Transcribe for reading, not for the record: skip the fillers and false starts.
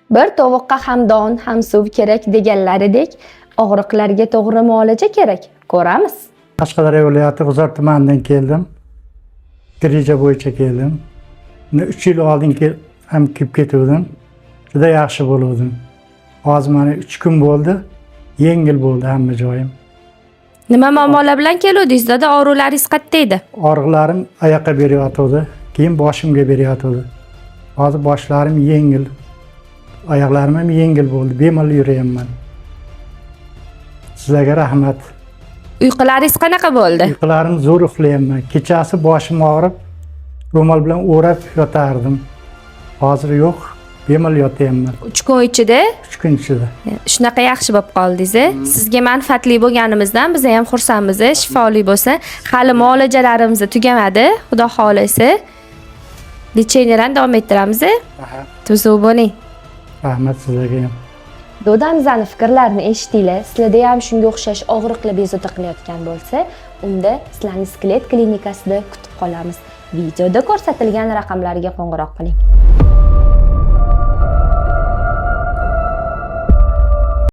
Bir tovuqqa ham don, ham suv kerak deganlaridek, og'riqlarga to'g'ri muolaja kerak. Ko'ramiz. Qashqadaryo viloyati G'uzor tumanidan keldim. Grija bo'yicha keldim. 3 yil oldin ham kelib ketuvdim. Juda yaxshi bo'luvdim. Hozir mana 3 kun bo'ldi. Yengil bo'ldi hamma joyim. Nima muammolar bilan keluvdingiz, dada? Og'riqlaringiz qayerda edi? Og'riqlarim oyoqqa berayotgandi, keyin boshimga berayotgandi. Hozir boshlarim yengil. Oyoqlarim ham yengil bo'ldi. Bemalol yurayapman. Sizlarga rahmat. Uyqularingiz qanaqa bo'ldi? Uyqularim zo'r, uxlayapman. Kechasi boshim og'rib, ro'mol bilan o'rab yotardim. Hozir yo'q, bemalol yotyapman. 3 kun ichida 3 kun ichida. Shunaqa yaxshi bo'lib qoldingiz. Sizga manfaatli bo'lganimizdan biz ham xursandmiz. Shifoli bo'lsin. Hali muolajalarimiz tugamadi, xudo xohlasa. Лечение larni davom ettiramiz. Tuzuk bo'ling. Rahmat sizlarga ham. Dodamizni fikrlarini eshitdinglar. Sizlarda ham shunga o'xshash og'riqlar bezovta qilayotgan bo'lsa, unda sizlarni Skelet klinikasida kutib qolamiz. Videoda ko'rsatilgan raqamlarga qo'ng'iroq qiling.